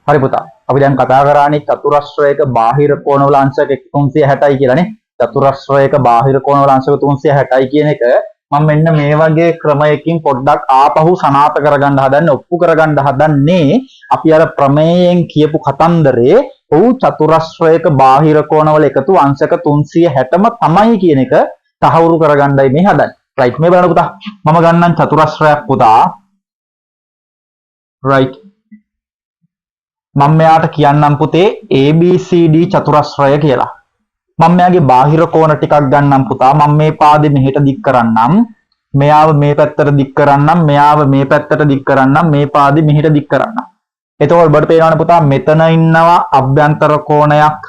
හරි පුතා. අපි දැන් කතා කරානේ චතුරස්‍රයක බාහිර කෝණවල අංශක 360යි කියලානේ. චතුරස්‍රයක බාහිර කෝණවල අංශක 360යි කියන එක මම මෙන්න මේ වගේ ක්‍රමයකින් පොඩ්ඩක් ආපහු සනාථ කරගන්න හදන්නේ, ඔප්පු කරගන්න හදන්නේ. අපි අර ප්‍රමේයයෙන් කියපු කතන්දරේ ඔව් චතුරස්‍රයක බාහිර කෝණවල එකතු අංශක 360ම තමයි කියන එක තහවුරු කරගන්නයි මේ හදන්නේ. රයිට්, මේ බලන්න පුතා. මම ගන්නම් චතුරස්‍රයක් පුතා. රයිට්, මම මෙයාට කියන්නම් පුතේ ABCD චතුරස්‍රය කියලා. මම මෙයාගේ බාහිර කෝණ ටිකක් ගන්නම් පුතා. මම මේ පාදේ මෙහෙට දික් කරන්නම්. මෙයාව මේ පැත්තට දික් කරන්නම්. මෙයාව මේ පැත්තට දික් කරන්නම්. මේ පාදේ මෙහෙට දික් කරන්නම්. එතකොට ඔබට පේනවනේ පුතා, මෙතන ඉන්නවා අභ්‍යන්තර කෝණයක්.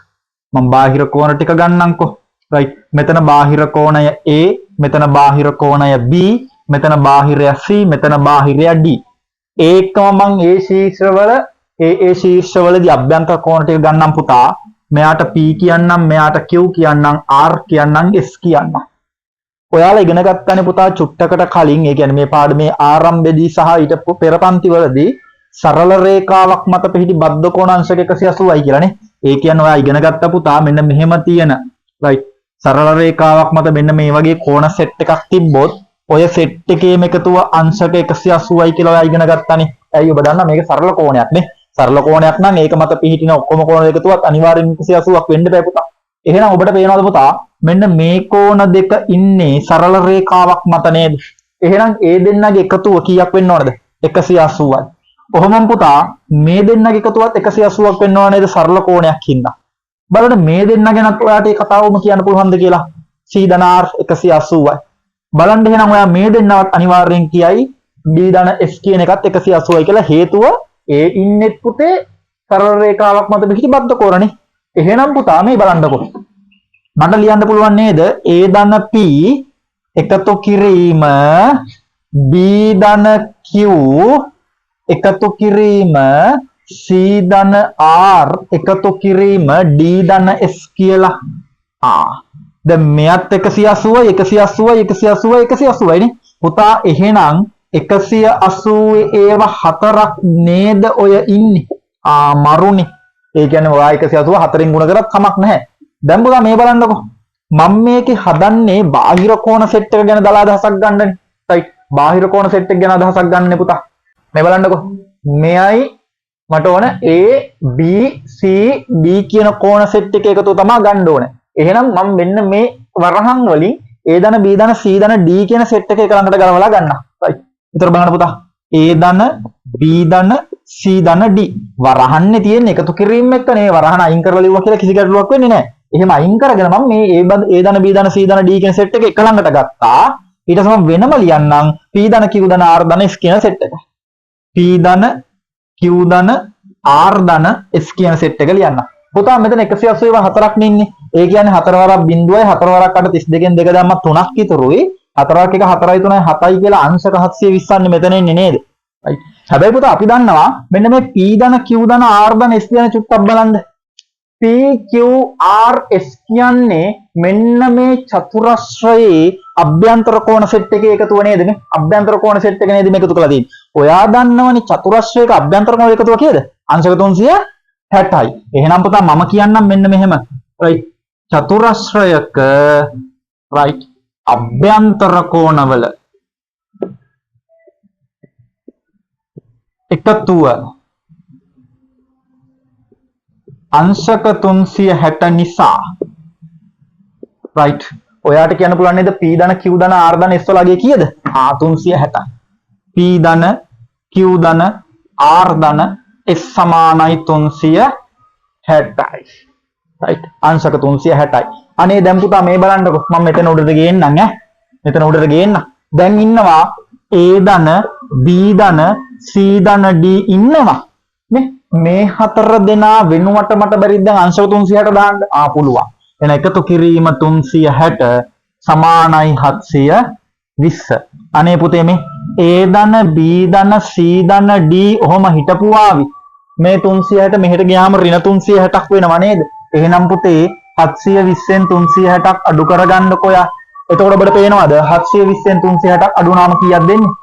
මම බාහිර කෝණ ටික ගන්නම්කෝ. රයිට්, මෙතන බාහිර කෝණය A, මෙතන බාහිර කෝණය B, මෙතන බාහිරය C, මෙතන බාහිරය D. ඒකම මං ඒ ශීර්ෂවල, ඒ ඒ ශීර්ෂවලදී අභ්‍යන්තර කෝණ ටික ගන්නම් පුතා. මෙයාට P කියන්නම්, මෙයාට Q කියන්නම්, R කියන්නම්, S කියන්නම්. ඔයාලා ඉගෙන ගත්තනේ පුතා චුට්ටකට කලින්, ඒ කියන්නේ මේ පාඩමේ ආරම්භයේදී සහ ඊට පෙර පන්තිවලදී, සරල රේඛාවක් මත පිහිටි බද්ධ කෝණ අංශක 180යි කියලානේ. ඒ කියන්නේ ඔයා ඉගෙන ගත්ත පුතා, මෙන්න මෙහෙම තියෙන, රයිට්, සරල රේඛාවක් මත මෙන්න මේ වගේ කෝණ සෙට් එකක් තිබ්බොත් ඔය සෙට් එකේම එකතුව අංශක 180යි කියලා ඔයා ඉගෙන ගත්තානේ. ඇයි? ඔබ දන්නා මේක සරල කෝණයක් නේ. සරල කෝණයක් නම් ඒක මත පිහිටින ඔක්කොම කෝණ එකතුවත් අනිවාර්යෙන් 180ක් වෙන්න බෑ පුතා. එහෙනම් ඔබට පේනවද පුතා, මෙන්න මේ කෝණ දෙක ඉන්නේ සරල රේඛාවක් මත නේද? එහෙනම් ඒ දෙන්නගේ එකතුව කීයක් වෙන්න ඕනද? 180යි. ඔහොමම පුතා, මේ දෙන්නගේ එකතුවත් 180ක් වෙන්න ඕන නේද, සරල කෝණයක් හින්දා? බලන්න, මේ දෙන්න ගැනත් ඔයාට ඒ කතාවම කියන්න පුළුවන්ද කියලා. C ධන R 180යි. බලන්න, එහෙනම් ඔයා මේ දෙන්නවත් අනිවාර්යෙන් කියයි D ධන S කියන එකත් 180යි කියලා. හේතුව ඒ ඉන්නෙත් පුතේ සරල රේඛාවක් මත පිහිටි බද්ධ කෝණනේ. එහෙනම් පුතා, මේ බලන්නකෝ. මට ලියන්න පුළුවන් නේද A ධන P එකතු කිරීම B ධන Q එකතු කිරීම C ධන R එකතු කිරීම D ධන S කියලා. ආ, දැන් මෙයත් 180යි, 180යි, 180යි, 180යි නේ. පුතා, එහෙනම් 180 ඒව හතරක් නේද ඔය ඉන්නේ? ආ, මරුනේ. ඒ කියන්නේ ඔයා 180 හතරෙන් ගුණ කරත් කමක් නැහැ. දැන් පුතා, මේ බලන්නකෝ. මම මේකේ හදන්නේ බාහිර කෝණ සෙට් එක ගැන දල අදහසක් ගන්නනේ. රයිට්. බාහිර කෝණ සෙට් එක ගැන අදහසක් ගන්නනේ පුතා. මේ බලන්නකෝ. මෙයයි මට ඕන A, B, C, D කියන කෝණ සෙට් එක එකතුව තමයි ගන්න ඕනේ. එහෙනම් මම මෙන්න මේ වරහන් වලින් A ධන B ධන C ධන D කියන සෙට් එක එක ළඟට ගලවලා ගන්නවා. රයිට්. ඒතර බලන්න පුතා. A ධන B ධන C ධන D වරහන්නේ තියෙන එකතු කිරීම එක්ක නේ. වරහන අයින් කරලා ලිව්වා කියලා කිසි ගැටලුවක් වෙන්නේ නැහැ. එහෙම අයින් කරගෙන මම මේ A ධන B ධන C ධන D කියන සෙට් එක එක ළඟට ගත්තා. ඊට පස්සේ මම වෙනම ලියන්නම් P ධන Q ධන R ධන S කියන සෙට් එක. P ධන Q ධන R ධන S කියන සෙට් එක ලියන්න. පුතා, මෙතන 180 ඒවා හතරක් නේ ඉන්නේ. ඒ කියන්නේ හතර වරක් බිංදුවයි, හතර වරක් අට 32න් දෙක දැම්මම තුනක් ඉතුරුයි. හතරක් එක හතරයි තුනයි හතයි කියලා අංශක 720 න්නේ මෙතන එන්නේ නේද? රයිට්. හැබැයි පුතා, අපි දන්නවා මෙන්න මේ P ධන Q ධන R ධන S කියන චුට්ටක් බලන්න. P Q R S කියන්නේ මෙන්න මේ චතුරස්‍රයේ අභ්‍යන්තර කෝණ සෙට් එකේ එකතුව නේද මේ? අභ්‍යන්තර කෝණ සෙට් එක නේද මේ එකතු කරලා තියෙන්නේ? ඔයා දන්නවනේ චතුරස්‍රයක අභ්‍යන්තර කෝණ එකතුව කීයද? අංශක 360යි. එහෙනම් පුතා, මම කියන්නම් මෙන්න මෙහෙම. රයිට්. චතුරස්‍රයක, රයිට්, අභ්‍යන්තර කෝණවල එකතුව අංශක 360 නිසා, රයිට්, ඔයාට කියන්න පුළුවන් නේද P ධන Q ධන R ධන S වල අගය කීයද? ආ, 360යි. P ධන Q ධන R ධන S සමානයි 360යි. රයිට්, අංශක 360යි. අනේ දැන් පුතා, මේ බලන්නකෝ. මම මෙතන උඩට ගේන්නම් ඈ. මෙතන උඩට ගේන්න. දැන් ඉන්නවා A ධන B ධන C ධන D ඉන්නවා නේ. මේ හතර දෙනා වෙනුවට මට බැරිද දැන් අංශක 360 දාන්න? ආ, පුළුවන්. එහෙනම් එකතු කිරීම 360 සමානයි 720. අනේ පුතේ, මේ A ධන B ධන C ධන D ඔහොම හිටපු ආවි. මේ 360 මෙහෙට ගියාම ඍණ 360ක් වෙනව නේද? එහෙනම් පුතේ, 720න් 360ක් අඩු කරගන්නකෝ යා. එතකොට ඔබට පේනවද 720න් 360ක් අඩු වුණාම කීයක් දෙන්නේ?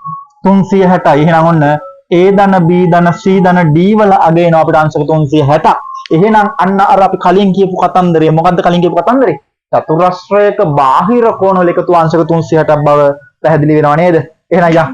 360යි. එහෙනම් ඔන්න A ධන B ධන C ධන D වල අග එනවා අපිට අංශක 360ක්. එහෙනම් අන්න අර අපි කලින් කියපු කතන්දරය, මොකද්ද කලින් කියපු කතන්දරේ? චතුරස්‍රයක බාහිර කෝණ වල එකතු අංශක 360ක් බව පැහැදිලි වෙනව නේද? එහෙනම් යා.